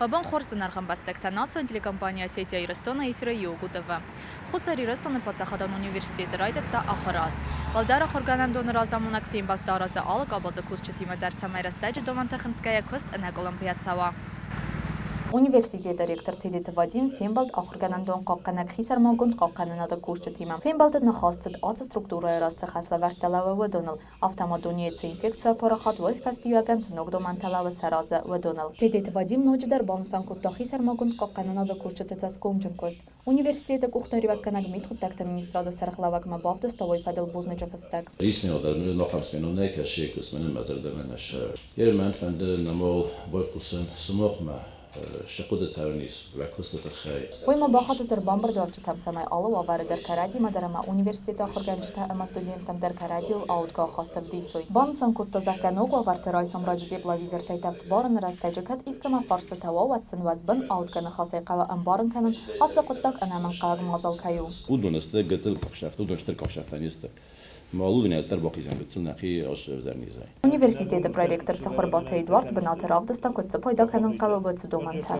Уӕ бон хорз, зынаргъ ӕмбӕстӕгтӕ, национ телекомпани Осетия Ирыстон-ы эфиры Иугу ТВ. Хуссар Ирыстоны паддзахадон университеты райдыдта ахуыры аз. Уӕлдӕр ахуыргӕнӕндоны разамонӕг фембӕлдтӕ аразы алы къабазы кусджытимӕ дӕр, цӕмӕй рӕстӕджы домӕнтӕ хынцгӕйӕ куыст ӕнӕкъуылымпыйӕ цӕуа. Университеты ректор Тедеты Вадим фембӕлд ахуыргӕнӕндон хъахъхъӕнӕг хисӕрмагонд хъахъхъӕнынады кусджытимӕ. Фембӕлды ныхас цыд ацы структурӕйы раз цы хӕслӕвӕрдтӕ лӕууы, уыдоныл. Афтӕ ма дунейы цы инфекци апарахат, уый фӕстиуӕгӕн цы ног домӕнтӕ лӕууы сӕ разы, уыдоныл. Тедеты Вадим ноджыдӕр банысан кодта хисӕрмагонд хъахъхъӕнынады кусджыты цӕсгомджын куыст. Университеты къухдариуӕггӕнӕг мидхъуыддӕгты министрады сӕргълӕууӕгмӕ бавдыста уый фӕдыл бузныджы фыстӕг. Исмел дӕр нохамсменонӕй кӕсы, кусмӕнӕн мӕ зӕрдӕмӕ нӕ ссӕуы. Ермӕн фӕнды нӕмол байхъусын сымахмӕ, цы хъуыдытӕ уын ис уӕ куысты тыххӕй. Уый ма бахатыд ӕрбамбырдуӕвджытӕм, цӕмӕй алы уавӕры дӕр кӕрӕдзимӕ дӕр ӕмӕ университеты ахуыргӕнджытӕ ӕмӕ студенттӕм дӕр кӕрӕдзиуыл аудгӕ ахаст ӕвдисой. Банысан кодта, зӕгъгӕ, ног уавӕрты райсом раджы тепловизортӕй тӕвд барыны рӕстӕджы кӕд искӕмӕ фарстытӕ уа, уӕд сын уӕзбын аудгӕ ныхасӕй хъӕуы ӕмбарын кӕнын, ацы хъуыддаг ӕнӕмӕнгхъӕуӕг мадзал кӕй у. Уыдон сты гыццыл къахсӕфтӕ, уыдон стыр къахсӕфтӕ не сты. Ма уыдонӕй дӕр бахизӕн гыццыл нӕхи ӕвзӕр низӕй. Университеты проректор Цӕхуырбаты Эдуард бынаты равдыста, куыд дзы пайда кӕнын хъӕуы, уыцы домӕнтӕ.